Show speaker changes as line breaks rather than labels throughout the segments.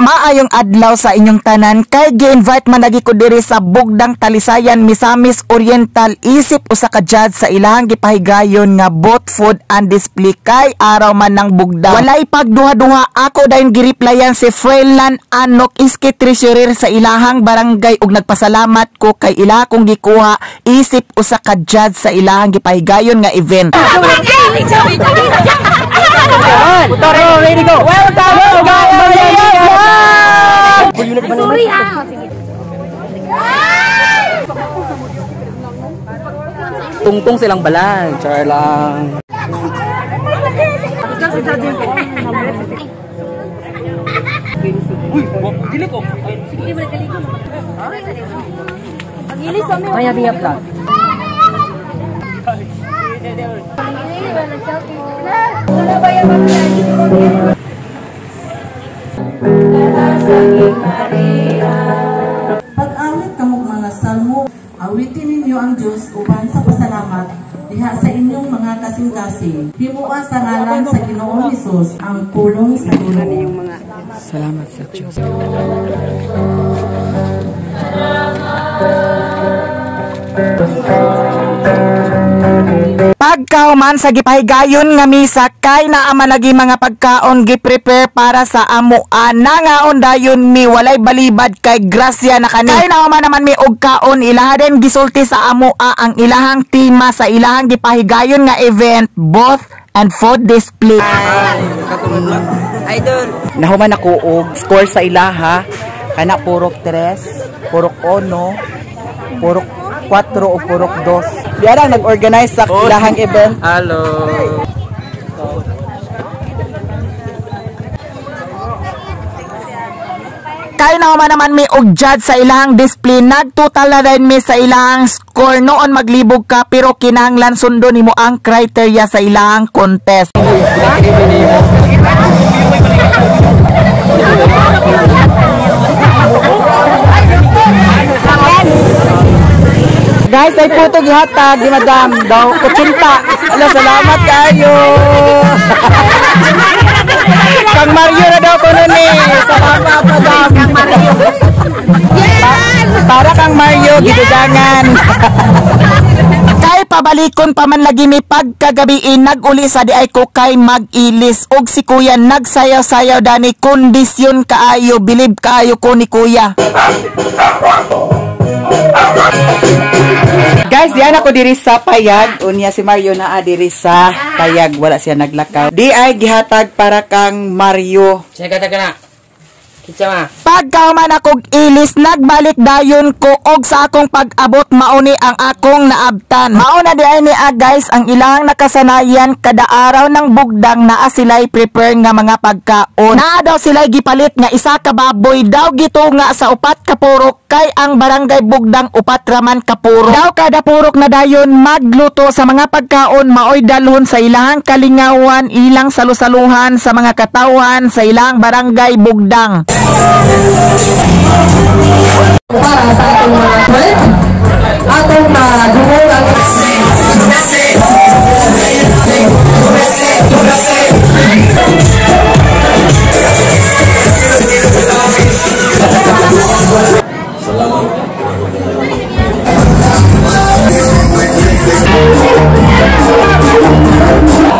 Maayong adlaw sa inyong tanan kay gi-invite man lagi ko diri sa Bugdang Talisayan, Misamis Oriental, isip usa ka judge sa ilahang gipahigayon nga booth, food and display kay araw man ng bugdang. Walay pagduha-duha, ako dayon gireplyan si Freelan Anok, iski treasurer sa ilahang barangay, ug nagpasalamat ko kay ila kong gikuha isip usa ka judge sa ilahang gipahigayon nga event.
Ready, go! Welcome!
Sorry ha.
Tungtong silang balan. Char lang. Uy, dili ko. Maya biya vlog.
Pag-awit kamog mga salmo, awitin ninyo ang Diyos uban sa pasalamat diha sa inyong mga kasing-kasing. Himua sa ngalan sa Ginoong Hesus ang pulong sa Ginoo.
Salamat sa Diyos.
Pagkahuman sa gipahigayon nga misa kay naa man lagi mga pagkaon gi-prepare para sa amoa, nangaon dayon mi, walay balibad kay grasya na kani. Kay nahuman naman mi og kaon, ilaha din gisulti sa amoa ang ilahang tema sa ilahang gipahigayon nga event, booth and food display.
Idol.
Nahuman ako og score sa ilaha kana purok 3, purok 1, purok 4 o purok 2. Diyan ang nag-organize sa ilahang event.
Hello.
Kay naman naman mi og judge sa ilahang display, nagtotal na din mi sa ilahang score. Noon maglibog ka pero kinahanglan sundon nimo ang criteria sa ilahang contest. Guys, ay puto gihatag di madam daw kutsinta. Ala, salamat kayo. Kang Mario na daw kuno ni. Salamat, madam. Kang Mario. Para kang Mario gidugangan. Kay pabalikon pa man lagi mi pagkagabiin, naguli sa di ay ko kay mag-ilis og si kuya nagsayaw-sayaw dani, kondisyon kaayo, bilib kaayo ko ni kuya. Guys, diyan ako diri sa payag. Unya si Mario naa diri sa payag, wala siya naglakaw. Di ay gihatag para kang Mario.
Sige ka na. Kitsa.
Pagkahuman akong ilis, nagbalik dayon ko og sa akong pag-abot mauni ang akong naabtan. Mauna di ay niya guys ang ilang nakasanayan kada araw ng bugdang naa sila'y prepare nga mga pagkaon. Naa daw sila'y gipalit nga isa ka baboy daw gitunga sa 4 ka purok kay ang barangay Bugdang 4 raman ka purok. Daw kada purok na dayon magluto sa mga pagkaon maoy dalhon sa ilang kalingawan, ilang salusaluhan sa mga katawan sa ilang barangay Bugdang.
Para sa atong mga work, atong mga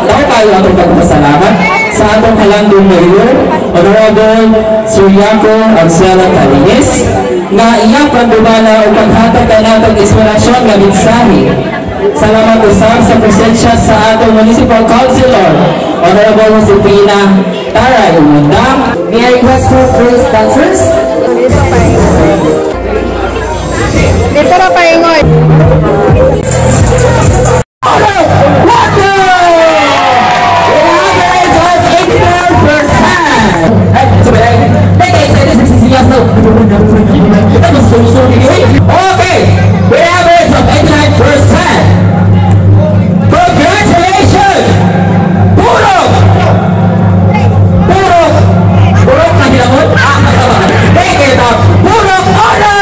Lahat tayo atong pagpasalamat sa atong halandong mayor, Honorable Suryako Arcela Calines, na iyang pagdumala o paghatag kanatong inspirasyon nga mensahe. Salamat usab sa presensya sa atong Municipal Councilor, Honorable Josefina Taray Umundang.
May I request for praise dancers?
Dito na paingoy.
Okay, we have average of 89%. Congratulations! Purok! Purok! Purok na hinamot? Thank you, Purok Ono!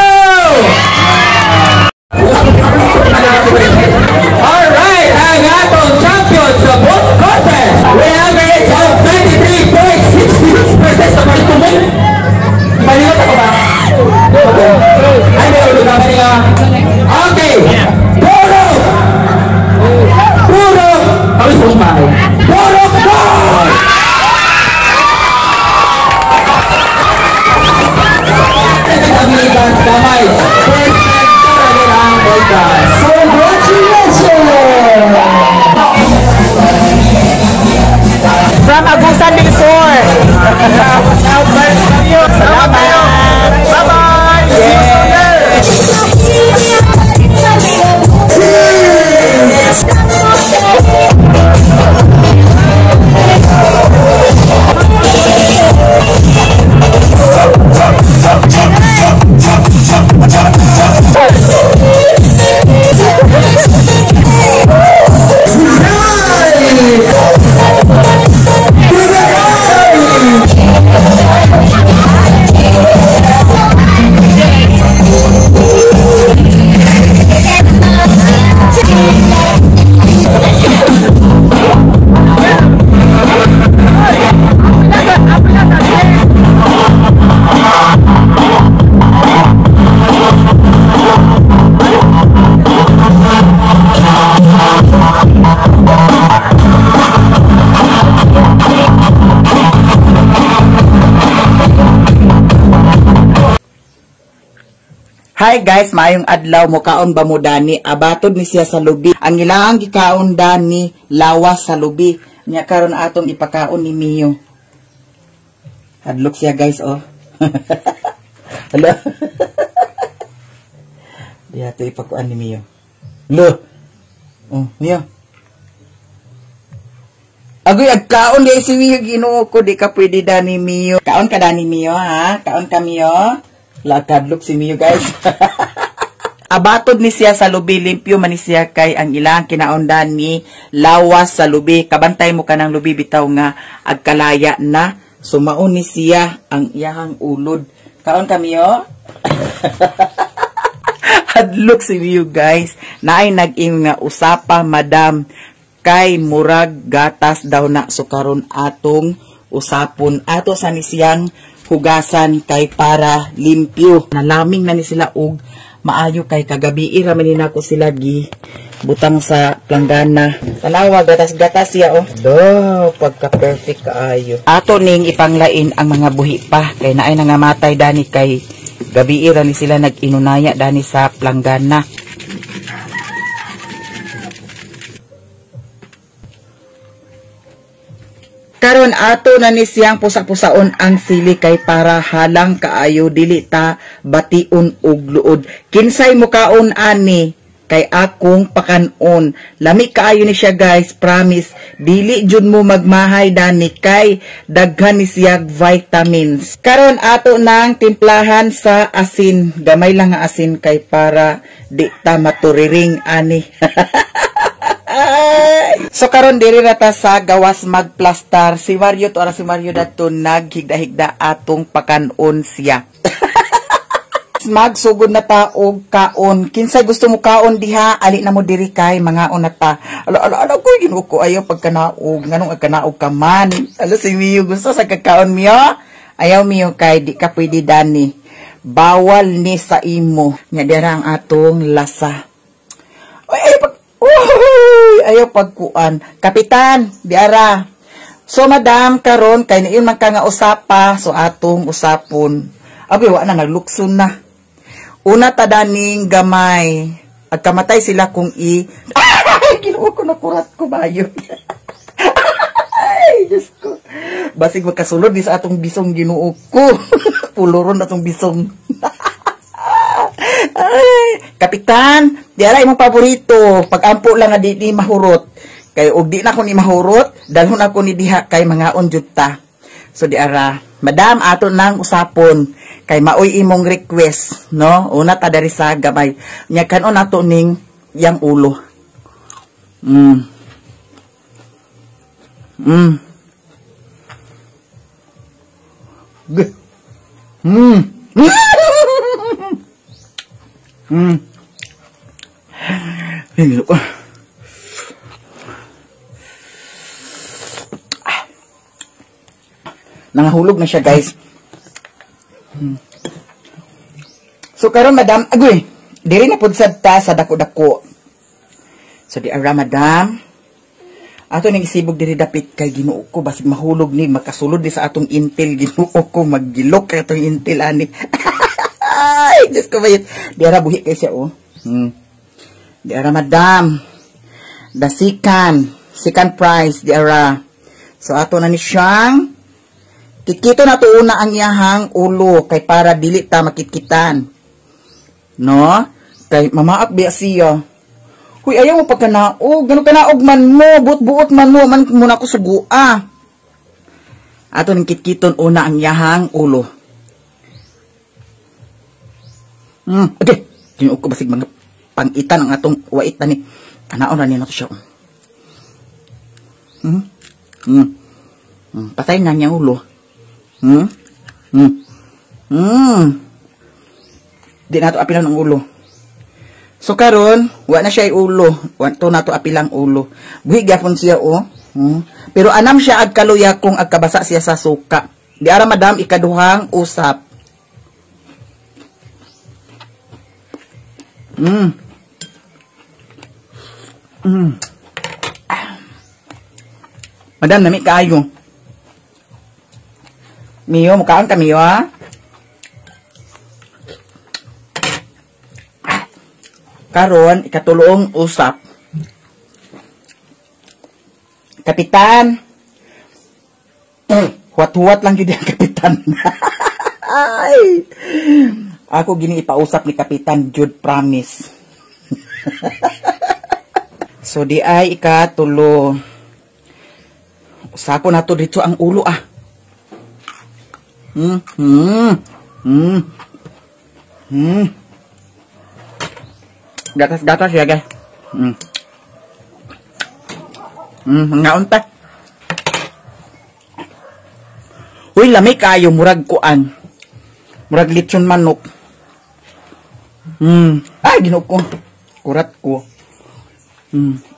Hi guys, maayong adlaw, mukaon ba mo dani? Abatod ni siya sa lubi. Ang ilang gikaon dani, lawas sa lubi. Nya karon atong ipakaon ni Mio. Hadlok siya guys, oh. Hello. Diya to ipakuan ni Mio. Lo. Oh, Mio. Agoy, agkaon di si Mio, Ginoo ko, di ka pwede dani Mio. Kaon ka dani Mio, ha? Kaon ka Mio? Lakadlok si Mio guys. Abatod ni siya sa lubi, limpyo man ni siya kay ang ilang kinaundan ni lawas sa lubi. Kabantay mo ka ng lubi bitaw nga agkalaya na. Sumaon ni siya ang iyahang ulod. Kaon ka Mio? Hadlok si Mio guys. Naay nag-ing nga usapa madam kay murag gatas daw na, so karon atong usapon ato sa ni siyang hugasan kay para limpyo. Nalaming na ni sila og maayo kay kagabi ra man nako sila gi butang sa planggana. Tanawa gatas-gatas siya oh. Do pagka perfect kaayo. Ato ning ipanglain ang mga buhi pa kay naay nangamatay dani kay gabi ra ni sila nag-inunaya dani sa planggana. Karon ato na ni siyang pusa-pusaon ang sili kay para halang kaayo dili ta bation og luod. Kinsay mukaon ani kay akong pakanon. Lami kaayo ni siya guys, promise. Dili jud mo magmahay dani kay daghan ni siya vitamins. Karon ato nang timplahan sa asin. Gamay lang nga asin kay para di ta maturiring ani. So karon diri ra ta sa gawas magplastar. Si Mario to ara si Mario dato naghigda-higda atong pakanon siya. Magsugod na ta og kaon. Kinsay gusto mo kaon diha, ali na mo diri kay mangaon na ta. Ala ala ala ko Ginoo ko ayaw pagkanaog, nganong agkanaog ka man. Ala si Mio gusto sa kakaon Mio. Ayaw Mio kay di ka pwede dani. Bawal ni sa imo. Nya dira ang atong lasa. Oy, ayaw pag uy, ayaw pagkuan. Kapitan, diara. So madam, karon kay niyon man ka nga usapa, so atong usapon. Abi wa na naglukson na. Una ta daning gamay. Agkamatay sila kung i ay, Ginoo ko nakurat ko bayo. Ay, Diyos ko. Basig makasulod di sa atong bisong Ginoo ko. Puloron atong bisong. Ay, kapitan, di ara imong paborito. Pag-ampo lang nga di ni mahurot. Kay og di na ko ni mahurot, dalhon ako ni diha kay mangaon jud ta. So di ara, madam ato nang usapon kay maoy imong request, no? Una ta diri sa gamay. Nya kanon ato ning yang ulo. Nangahulog na siya guys. So karon madam, agoy, diri na pud sad ta sa dako-dako. So di ara madam, ato ning isibog diri dapit kay Ginoo ko basig mahulog ni makasulod ni sa atong intel Ginoo ko maggilok kay atong intel ani. Ay, Diyos ko bayot. Di ara buhi kay siya oh. Di ara madam, the second prize di ara. So ato na ni siyang kitkito na to una ang iyahang ulo kay para dili ta makitkitan. No? Kay mamaak biya siya. Huy, ayaw mo pagkanaog. Ganun kanaog man mo, buot-buot man mo, man muna ko sugua. Ato ning kitkiton una ang iyahang ulo. Okay. Tinuog ko basig mga pangitan ang atong wait na ni. Tanaon na niya na to siya. Patay na niya ulo. Di nato apilan ang ulo. So karon, wa na siya ulo. Wa to nato apilang ulo. Buhi gyapon siya oh. Pero anam siya agkaluya kung agkabasa siya sa suka. Di ara madam ikaduhang usap. Madam, nami kaayo. Mio, mukaon ka Mio ha? Karon ikatulong usap. Kapitan. Huwat-huwat lang gyud ang kapitan. Ay. Ako gini ipausap ni Kapitan Jude, promise. So di ay ikatulo. Usako na to dito ang ulo ah. Gatas-gatas ya, guys. Ngaon ta. Uy, lami kayo murag kuan. Murag litson manok. Ay, Ginoo ko. Kurat ko.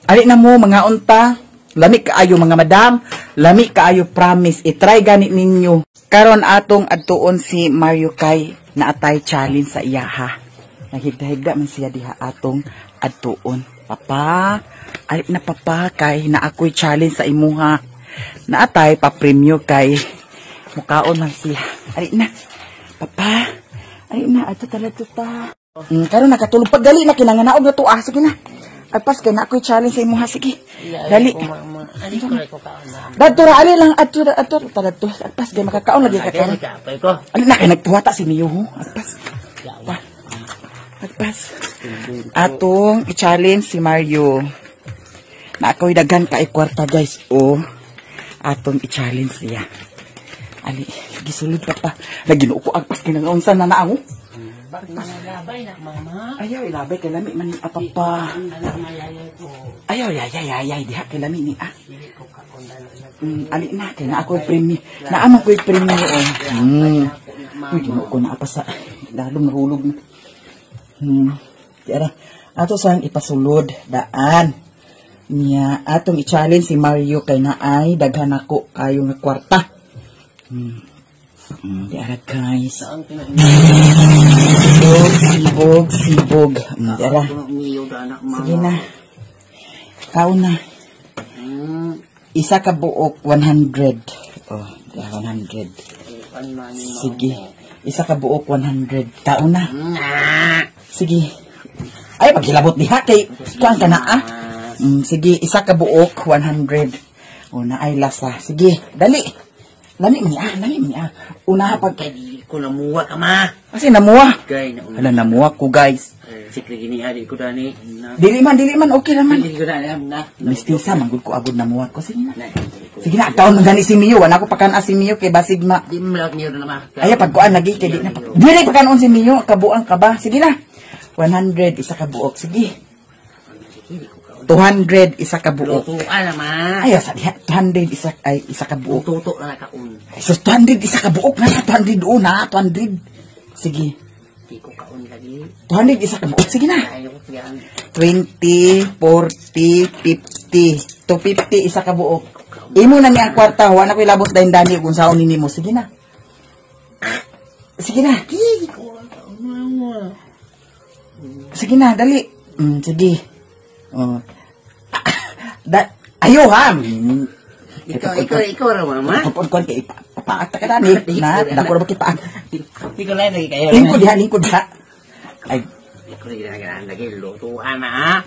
Ali na mo mga unta. Lami kaayo mga madam. Lami kaayo, promise. I-try gani ninyo. Karon atong adtuon si Mario kay naatay challenge sa iyaha. Naghigda-higda man siya diha atong adtuon. Papa, ali na papa kay na ako'y challenge sa imuha. Naatay pa premyo kay mukaon man siya. Ali na. Papa, ali na adto tala ta. Karon nakatulog pagdali na kinanganaog na to ah. Sige na. Agpas kay na ako'y challenge sa imuha, sige. Dali. Dadto ra ali lang adto adto tala to. Agpas kay makakaon lagi ka karon. Ali na kay nagtuwata si Miyo ho. Agpas. Agpas. Atong i-challenge si Mario. Na ako'y daghan kay kwarta guys. Oh. Atong i-challenge siya. Ali, gisulod pa pa. Lagi ko agpas kay nangaunsa na naango.
Labay na, mama.
Ayaw, ilabay kay lami man apapa. Ayaw, yay, diha kay lami ni ah. Ali na, kay na ako'y premyo. Naama ko'y premyo. Uy, Ginoo ko na apa sa lalong nahulog na. Tiara, ato sang ipasulod daan. Niya, atong i-challenge si Mario kay naay daghan ako kayo nga kwarta. Diara guys. Sibog, sibog, sibog. Diara. Sige na. Kaon na. Isa ka buok 100. Oh, diara 100. Sige. Isa ka buok 100. Kaon na. Sige. Ay, paghilabot diha kay kuan ka na ah. Sige, isa ka buok 100. O na ay lasa. Sige, dali. Lami man ah, lami man ah. Una pag
Kay di ko namuha ka ma.
Kasi namuha.
Kay na.
Hala namuha ko guys.
Sikre gini ali ko dani.
Dili man okay ra man.
Dili ko dani na.
Mistisa man gud ko agud namuha ko sige na. Sige na taon man gani si Mio, wala ko pakan si Mio kay basig ma.
Di mo lawat niyo na ma.
Ay pagkuan lagi kay di na. Dili pakanon si Mio, kabuang ka ba? Sige na. 100 isa ka buok, sige. 200 isa ka buok.
Lutuan na ma.
Ay sa diha 200 isa ay isa ka buok.
Tuto na kaon.
So 200 isa ka buok na 200 una 200. Sige.
Di ko kaon lagi.
200 isa ka buok, sige na.
Ayo ko yan.
20, 40, 50. 250 isa ka buok. Imo na ni ang kwarta, wa na ko ilabot dahin dani kung saon nimo. Sige na. Sige na. Sige na, dali. Sige. Oh. Ayo ha.
Ikaw ra mama.
Pagpon kay papaak ta ka dani. Na, dako ra ba kay paak.
Di ko lang lagi kayo.
Lingkod diha, lingkod diha. Ay,
di ko lagi lagi lutuan na.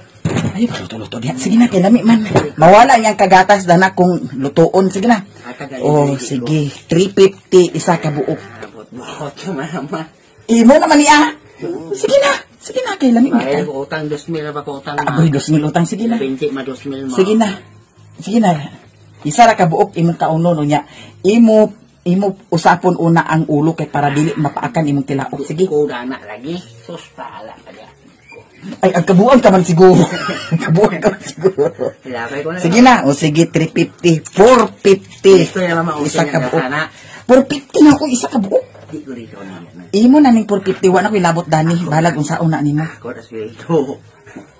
Ayo luto-luto diha. Sige na kay lami man. Mawala niyang kagatas dana kung lutoon. Sige na. Oh, sige. 350 isa ka buok.
Buot mama.
Imo naman niya. Sige na. Sige na kay lami man.
Ay, utang 2,000 pa ko utang.
Aboy 2,000 utang, sige na.
20 ma 2,000 ma.
Sige na. Sige na. Isa ra ka buok imong kaunon unya. Imo usapon una ang ulo kay para dili mapaakan imong tilaok. Sige.
Ko dana lagi. Sus pala pa diya.
Ay, ang kabuang ka man siguro. Kabuang ka man siguro. Sige na. O sige, 350. 450.
Ito na mama,
isa ka buok. 450 na ako, isa ka buok.
Di ko rito na.
Imo na ning 450, wa na ko ilabot dani. Balag unsaon na nimo.
Ako na sweldo.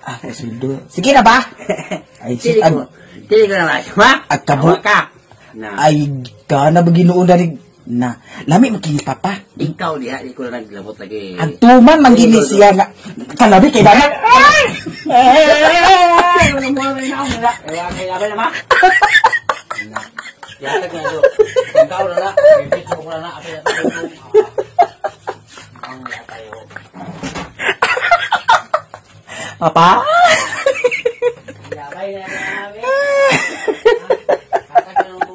Ah, sweldo. Sige na ba? Ay,
dili ko. Dili ko na ma.
At kabo
ka. Na.
Ay, ka na ba Ginoo dani na. Lami man kini papa.
Ikaw diha di ko na naglabot lagi.
Ang tuman man gini siya nga kalabi kay dana. Ay!
Ay, wala mo na na. Ay, na ma. Ya ka na. Ikaw na na. Ko na na.
Apa?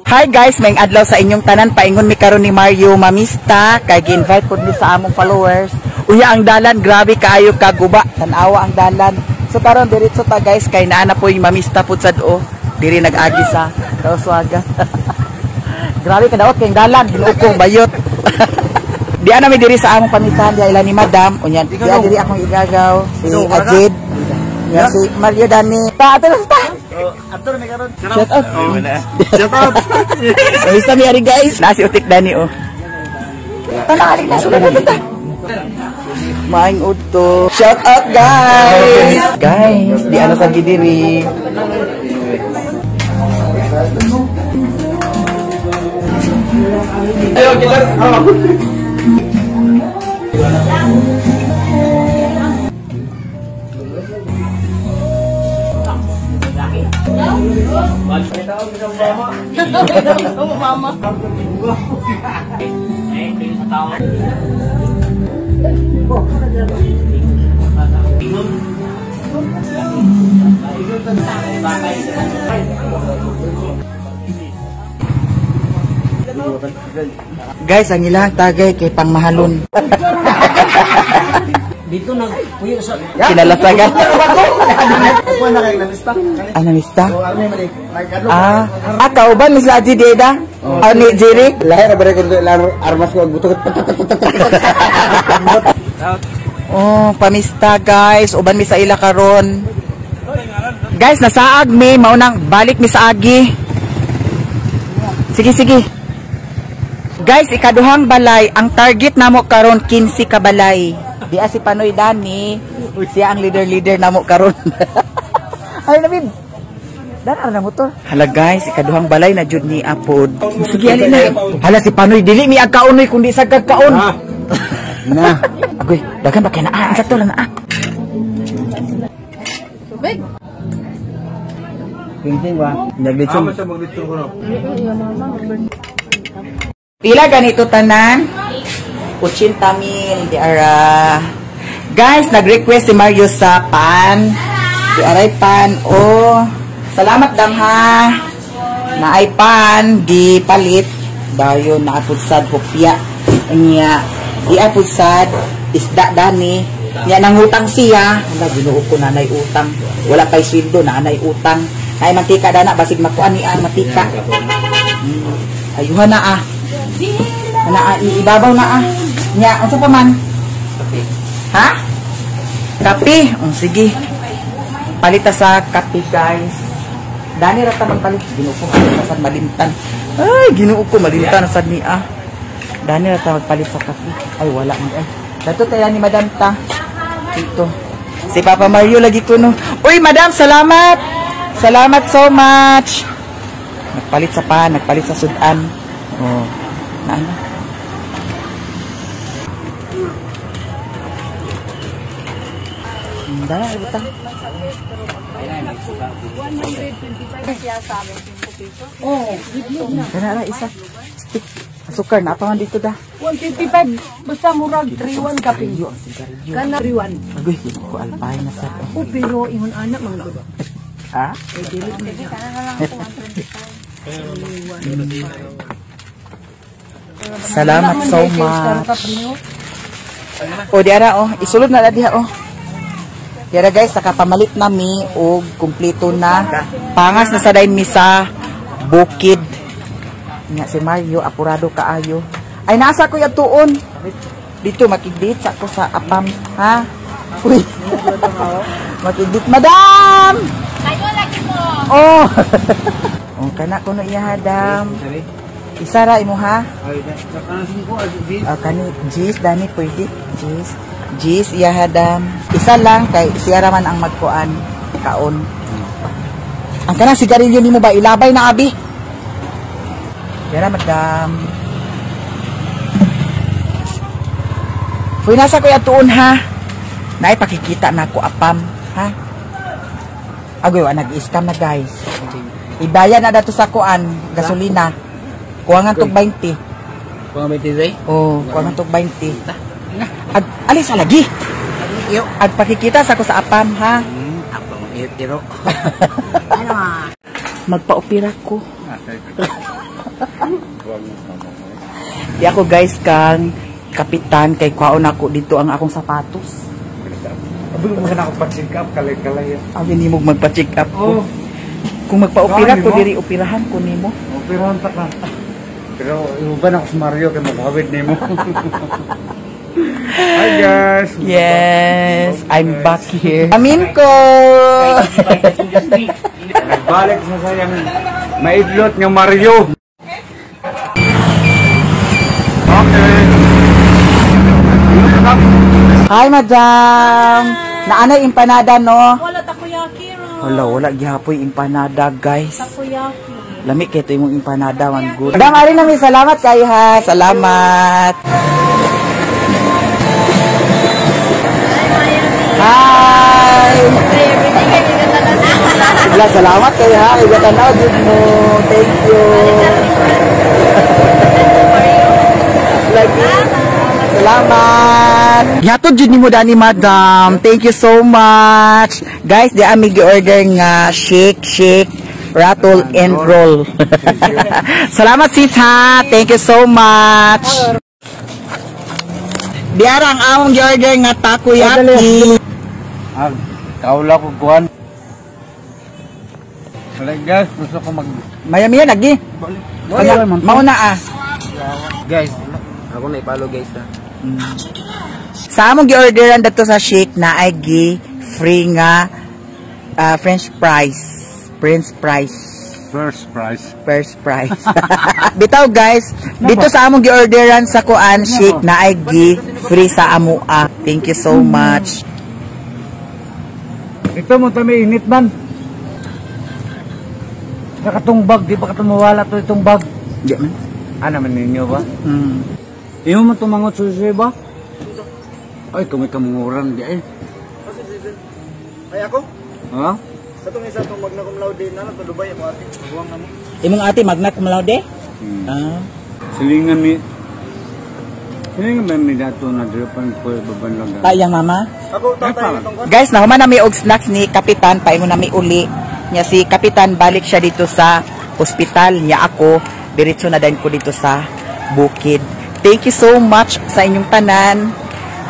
Hi guys, may adlaw sa inyong tanan. Paingon mi karon ni Mario mamista kay gi-invite pud mi sa among followers. Unya ang dalan, grabe kaayo kaguba. Tan-awa ang dalan. So karon diretso ta guys kay naa na poy mamista pud sad o. Diri nag-agi sa Kauswagan. Grabe kadaot kay dalan, Ginoo ko bayot. Di ana mi diri sa among pamistahan diha ila ni Madam. Unya diha diri akong igagaw si Ajid. Nya si Mario Dani. Ta ato ta. Shout out. Shout out. Mamista mi ari guys. Na si Utik Dani oh. Tanalik na sulod na ta. Maing udto. Shout out guys. Guys, di ana sa gidiri.
Ayo kita.
Guys, ang ilang tagay kay pangmahalon.
Dito nagpuyo sa
kinalasagan. Ah, namista? Ah, kauban Miss Laji Deda? Ah, ni Jerry?
Lahir na ba rin armas ko butot.
Oh, pamista guys, uban mi sa ila karon. Guys, nasaag mi, maunang balik mi sa agi. Sige, sige. Guys, ikaduhang balay, ang target namo karon 15 ka balay. Diya si Panoy Dani, siya ang leader-leader namo karon. Ay nabib. Dan na motor. Hala guys, ikaduhang balay na jud ni apod. Sige ali na. Hala si Panoy dili mi agkaonoy kundi sa kagkaon. Na. Agoy, daghan ba kay naa? Sakto lang naa.
Tubig.
Tingting ba? Naglitsong.
Pila ganito tanan? 80 mil di ara. Guys, nag-request si Mario sa pan. Di aray pan. Oh, salamat dam ha. Naay pan di palit. Dayon naapudsad hopya. Nya di apudsad isda dani. Nya nangutang siya. Hala Ginoo ko nanay utang. Wala pay sweldo naanay utang. Naay mantika dana basig makuan ni ang mantika. Ayuhan na ah. Na ibabaw na ah. Nya, unsa pa man? Kape. Ha? Kape. Oh, sige. Palita sa kape, guys. Dani ra ta magpalit. Ginoo ko sad malimtan. Ay, Ginoo ko malimtan sad ni ah. Dani ra ta magpalit sa kape. Ay, wala man ay. Dato tayo ni Madam ta. Dito. Si Papa Mario lagi kuno. Uy, Madam, salamat. Salamat so much. Nagpalit sa pan, nagpalit sa sudan. Oh. Na ano? Dala, ibutang.
125 oh,
kana ra isa. Stick. Sukar na pa man dito da.
155 basta murag 31 kapin. Kana 31.
Agoy, ko alpay na sa.
Oh, pero ingon ana man gud.
Ha?
Eh dili na lang 125.
Salamat so much. O diara oh, isulod na diha oh. Diara guys, nakapamalit na mi og kumpleto na. Pangas na sa dayon mi sa bukid. Nga si Mario apurado kaayo. Ay nasa ko yatuon. Dito makigdate sa ko sa apam, ha? Uy. Makigdate madam.
Kayo lagi mo.
Oh. Oh kana kuno iya hadam. Isa ra imo ha? Ah, kani Jis dani pwede. Jis. Jis iya hadam. Isa lang kay siya ra man ang magkuan kaon. Ang kanang sigarilyo nimo ba ilabay na abi? Yara madam. Fuy nasa ko atuon ha. Naay pakikita na ako apam ha. Agoy wa nag-scam na guys. Ibayad na dato sa kuan gasolina. Kuangan tog 20.
Kuangan 20 day?
Oh, kuangan tog 20. Ag alis lagi. Ag pakikita sa ko sa apam ha.
Iro.
Magpa-opera ko. Di ako guys kang kapitan kay kwaon ako dito ang akong sapatos.
Abi mo na ako pa-check up kalay-kalay.
Abi nimo magpa-check up ko.
Oh.
Kung magpa-opera ko diri operahan ko nimo.
Operahan ta ka. Pero iuban ako sa Mario kay maghawid nimo. Hi guys.
Yes, I'm back here. Amin ko.
Nagbalik sa sayang maidlot nga Mario. Okay.
Hi madam. Naanay empanada no?
Wala takoyaki ro.
Wala, wala gihapoy empanada guys.
Takoyaki.
Lami kay ito imong empanada man good. Madam, ari nami salamat kayo ha. Salamat. Hi. Wala, salamat kayo ha. Kay tanaw jud mo. Thank you. Lagi. Salamat. Gihatod jud nimo dani madam. Thank you so much. Guys, di ami gi-order nga shake shake rattle and roll. Salamat sis ha. Thank you so much. Diara ang among gi-order nga takoyaki.
Ah, kaula ko kuan. Wala guys, gusto ko mag
Mayami lagi. Mauna ah.
Guys, ako na ipalo guys ha.
Sa among gi-orderan dato sa shake na ay gi free nga french fries. French fries.
First prize.
First prize. Bitaw guys, dito sa among gi-orderan sa kuan shake na ay gi free sa amoa. Thank you so much.
Ito mo tami init man. Nakatong bag, di ba ka tumawala to itong bag?
Di man.
Ano man ninyo ba?
Mm.
Iyo mo tumangot susi ba? Ay, kung may kamunguran di ay.
Ay ako?
Ha?
Sa itong isa itong magna cum laude na nagpa Dubai ako ate. Maguwang na mo.
Imong ate magna cum laude?
Hmm.
Ah.
Silingan mi. Silingan ba mi dato na dripan ko babanlag.
Tayang mama.
Ako tatay itong kwan.
Guys, nahuman na mi og snacks ni Kapitan, paingon na mi uli. Nya si Kapitan balik siya dito sa ospital niya ako, diretso na din ko dito sa bukid. Thank you so much sa inyong tanan.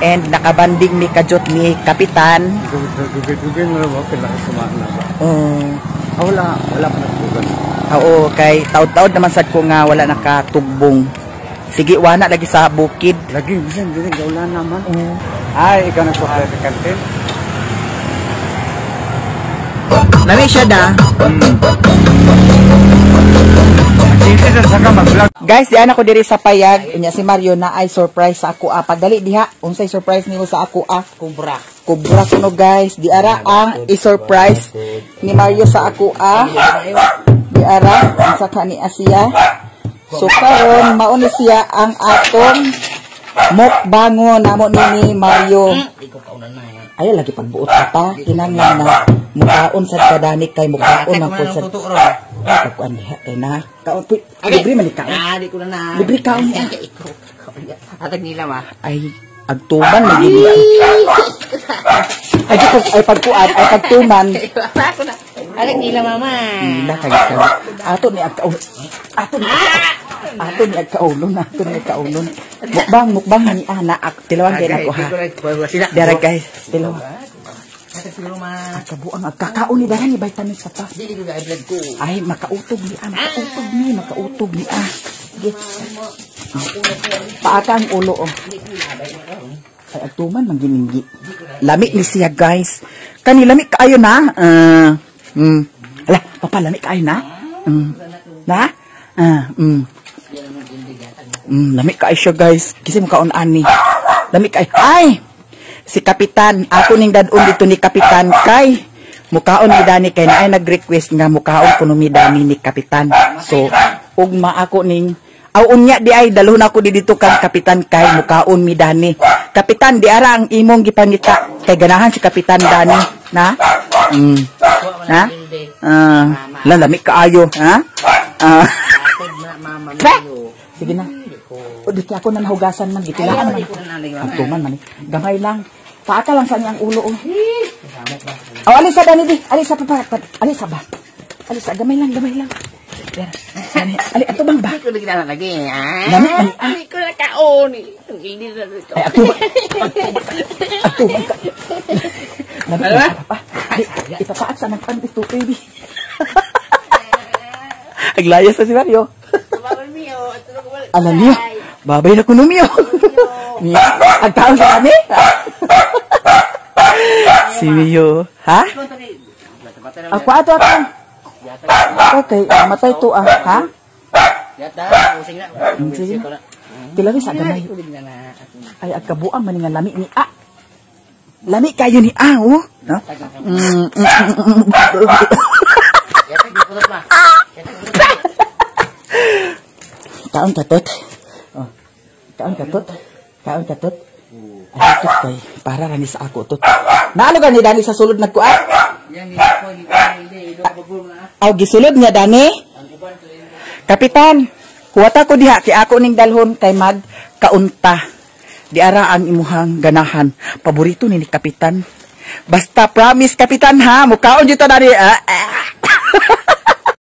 And nakabanding ni kajot ni Kapitan.
Gugay-gugay mo ba pila ka sumaan na ba?
Oh.
Ah, wala, wala pa nagtugan.
Oo, kay taod-taod naman sad ko nga wala nakatugbong. Sige, wana lagi sa bukid.
Lagi bisan dili gawla naman. Ay, ikaw nagpapala sa kantin.
Lami siya da.
Dito sa saka mag-vlog.
Guys, diyan ako diri sa payag. Unya si Mario na ay surprise sa ako ah. Pagdali diha, unsay surprise nimo sa ako ah? Kubra. Kubra kuno guys. Diara ang i-surprise ni Mario sa ako ah. Diara unsa ka ni Asia. So karon mao ni siya ang atong mukbangon namo ni Mario. Ay lagi pagbuot ka pa kinahanglan na mukaon sad kadani kay mukaon ang pud sad. Pagkuan diha kay na. Kaon pu libre man ni kaon.
Ah, di ko na na.
Libre kaon niya.
Atag nila ma.
Ay agtuman lagi niya. Ay di ko ay pagkuan ay pagtuman.
Atag nila mama.
Nila kay kay. Ato ni agkaon. Ato ni ato ni agkaulon, ato ni agkaulon. Mukbang mukbang ni ana ak tilawan kay nako ha. Dara guys, tilawan. Kabuang agkakaon ni dara ni vitamins ka pa.
Dili ko ga blood ko.
Ay makautog ni ah, makautog ni, makautog ni ah. Sige. Paaka ang ulo oh. Ay agtuman man gininggi. Lami ni siya guys. Kani lami kaayo na. Ala, papa lami kaayo na. Na? Lami kaayo siya guys. Kasi mukaon ani. Lami kaayo. Ay! Si Kapitan, ako ning dadon dito ni Kapitan kay mukaon ni Dani kay naay nag-request nga mukaon kuno mi Dani ni Kapitan. So ugma ako ning aw unya di ay dalhon ako di dito kang Kapitan kay mukaon mi Dani. Kapitan di ara ang imong gipangita kay ganahan si Kapitan Dani na. Na? Lalami kaayo, ha? Sige na. O di ako na nahugasan man gitilaan man. Ang tuman man. Gamay lang. Paaka lang sa niyang ulo oh.
Oh, alisa dani di. Alisa pa pa. Alisa ba? Alisa gamay lang, gamay lang. Dara. Ali, ali ato bang ba?
Ko lagi na lagi.
Lami man ah.
Hindi ko na kaon. Hindi na ito.
Ay, ato ba? Ato ba? Ka. Lami man pa. Ay, ipapaat sa nagpan ito, baby. Aglayas na si Mario. Alam niyo, babay na kuno miyo. Ang taon sa kami. Si Mio, ha? Ako ato ato. Okay, matay to ah, ha?
Yata, using na.
Sige na. Tilawi sa gamay. Ay, ang kabuang man nga lami ni A. Lami kayo ni A, oh. No? Kaon ka tot. Oh. Kaon ka tot. Kaon ka tot. Ay, tot kay para ra ni sa ako tot. Naalo gani dani sa sulod nagkuan? Aw gisulod niya dani. Kapitan, huwata ko diha kay ako ning dalhon kay mag kaunta. Di ara ang imuhang ganahan. Paborito ni Kapitan. Basta promise Kapitan ha, mukaon jud ta dani. Ah, ah.